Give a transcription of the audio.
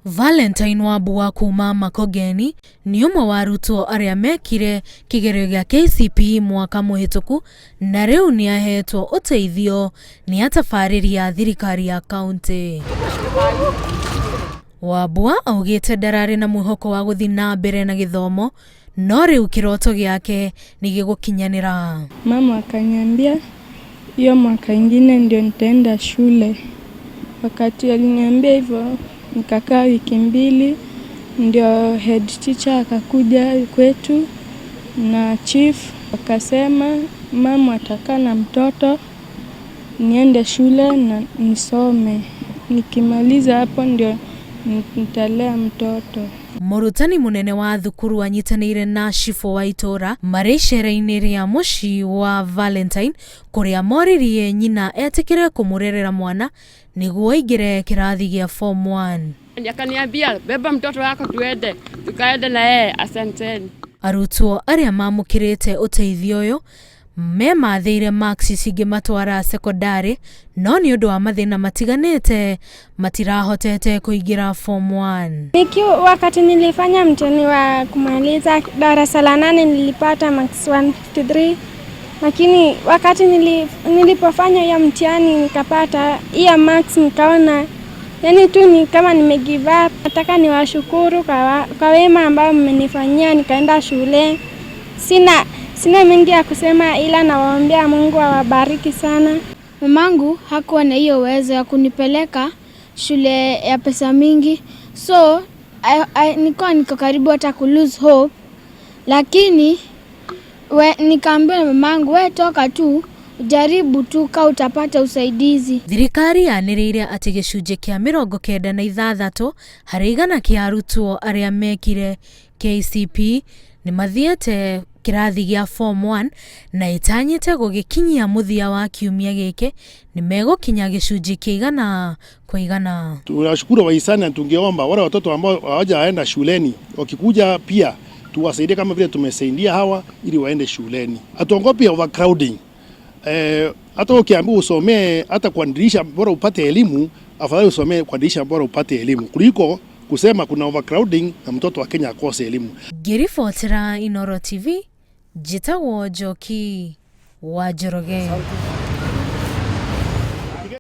Valentine Wambua kuma Makongeni nĩ ũmwe wa arutwo arĩa mekire kĩgerio gĩa KCPE mwaka mũhĩtũku na rĩu nĩ ahetwo ũteithio nĩ atabarĩri a thirikari ya kaunti. Wambua augĩte ndararĩ na mwĩhoko wa gũthiĩ na mbere na gĩthomo no rĩu kĩroto gĩake nĩ gĩgũkinyanĩra. Mama akaniambia hiyo mwaka ingine ndio nitaenda shule. Wakati aliniambia hivyo, nikakaa wiki 2, ndio head teacher akakuja kwetu na chief akasema mama atakaa na mtoto niende shule na nisome, nikimaliza hapo ndio nitalea mtoto. Mũrutani mũnene wa thukuru anyitanĩire na cibũ wa itũra marĩ icera-inĩ rĩa mũciĩ wa Valentine kũrĩa moririe nyina etĩkĩre kũmũrerera mwana nĩguo aingĩre kĩrathi gĩa form 1. Akaniambia beba mtoto wako tuende, tukaende na yeye, asanteni. Arutwo arĩa mamũkĩrĩte ũteithio ũyũ memathĩire marks cingĩmatwara sekondarĩ no nĩ ũndũ wa mathĩna matiganĩte matirahotete kũingĩra form 1. Nikiwa wakati nilifanya mtihani wa kumaliza darasa la 8 nilipata marks 153, lakini wakati nilipofanya hiyo mtihani nikapata hiyo marks, nikaona yani tu ni kama nime give up. Nataka niwashukuru kwa wema ambao mmenifanyia nikaenda shule. Sina mengi ya kusema ila nawaombea Mungu awabariki sana. Mamangu hakuwa na hiyo uwezo ya kunipeleka shule ya pesa mingi, so nilikuwa niko karibu hata ku lose hope, lakini nikaambiwa na mamangu, we toka tu jaribu tu ka utapata usaidizi. Thirikari yanĩrĩire atĩ gĩcunjĩ kĩa 96 harĩ igana kĩa arutwo arĩa mekire KCPE nĩ mathiĩte kĩrathi gĩa form 1 na ĩtanyĩte gũgĩkinyia mũthia wa kiumia gĩkĩ nĩ megũkinya gĩcunjĩ kĩa 100 kwa 100. Tunashukuru wahisani na tungeomba wale watoto ambao hawajaenda shuleni wakikuja pia tuwasaidie kama vile tumesaidia hawa ili waende shuleni. Hatuogopi overcrowding. Hata ukiambiwa usomee hata kwa dirisha bora upate elimu, afadhali usomee kwa dirisha bora upate elimu kuliko kusema kuna overcrowding na mtoto wa Kenya akose elimu. Ngĩribotera Inooro TV, njĩtagwo Njoki wa Njoroge.